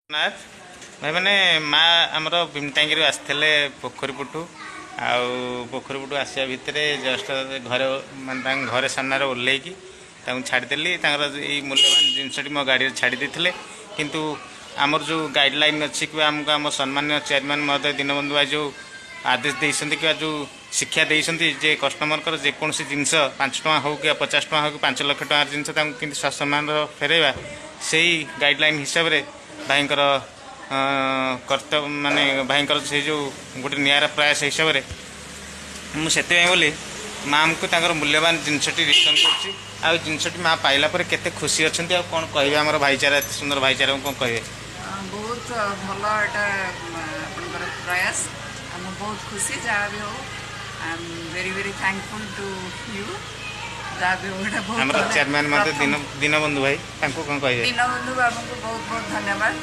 ନାଥ ଭାଇମାନେ, ମା ଆମର ଭୀମଟାଙ୍ଗିରୁ ଆସିଥିଲେ ପୋଖରୀପୁଟୁ। ଆଉ ପୋଖରୀପୁଟୁ ଆସିବା ଭିତରେ ଜଷ୍ଟ ଘରେ, ମାନେ ତାଙ୍କ ଘରେ ସାମ୍ନାରେ ଓହ୍ଲେଇକି ତାଙ୍କୁ ଛାଡ଼ିଦେଲି। ତାଙ୍କର ଏଇ ମୂଲ୍ୟବାନ ଜିନିଷଟି ମୋ ଗାଡ଼ିରେ ଛାଡ଼ି ଦେଇଥିଲେ। କିନ୍ତୁ ଆମର ଯେଉଁ ଗାଇଡ଼ଲାଇନ୍ ଅଛି କିମ୍ବା ଆମକୁ ଆମ ସମ୍ମାନୀୟ ଚେୟାରମ୍ୟାନ୍ ମହୋଦୟ ଦୀନବନ୍ଧୁ ଭାଇ ଯେଉଁ ଆଦେଶ ଦେଇଛନ୍ତି କିମ୍ବା ଯେଉଁ ଶିକ୍ଷା ଦେଇଛନ୍ତି ଯେ କଷ୍ଟମରଙ୍କର ଯେକୌଣସି ଜିନିଷ 5 ଟଙ୍କା ହେଉ କିମ୍ବା 50 ଟଙ୍କା ହେଉ କି 5 ଲକ୍ଷ ଟଙ୍କାର ଜିନିଷ, ତାଙ୍କୁ କେମିତି ସସମ୍ମାନର ଫେରାଇବା, ସେଇ ଗାଇଡ଼ଲାଇନ୍ ହିସାବରେ ଭାଇଙ୍କର କର୍ତ୍ତବ୍ୟ, ମାନେ ଭାଇଙ୍କର ସେଇ ଯେଉଁ ଗୋଟେ ନିଆରା ପ୍ରୟାସ ହିସାବରେ ମୁଁ ସେଥିପାଇଁ ବୋଲି ମାଆଙ୍କୁ ତାଙ୍କର ମୂଲ୍ୟବାନ ଜିନିଷଟି ରିଟର୍ନ କରୁଛି। ଆଉ ଜିନିଷଟି ମା ପାଇଲା ପରେ କେତେ ଖୁସି ଅଛନ୍ତି ଆଉ କ'ଣ କହିବେ, ଆମର ଭାଇଚାରା, ଏତେ ସୁନ୍ଦର ଭାଇଚାରାକୁ କ'ଣ କହିବେ? ବହୁତ ଭଲ ଏଇଟା ଆପଣଙ୍କର ପ୍ରୟାସ। ମୁଁ ବହୁତ ଖୁସି। ଯାହା ବି ହଉ, I am very very thankful to you. ଯାହା ବି ହଉ, ଏଇଟା ବହୁତ ଆମର ମାନେ ଚେୟାରମ୍ୟାନ୍ ମଧ୍ୟ ପ୍ରଥମ ଦୀନବନ୍ଧୁ ଭାଇ, ତାଙ୍କୁ କ'ଣ କହିବେ? ଦୀନବନ୍ଧୁ ବାବୁଙ୍କୁ ବହୁତ ବହୁତ ଧନ୍ୟବାଦ।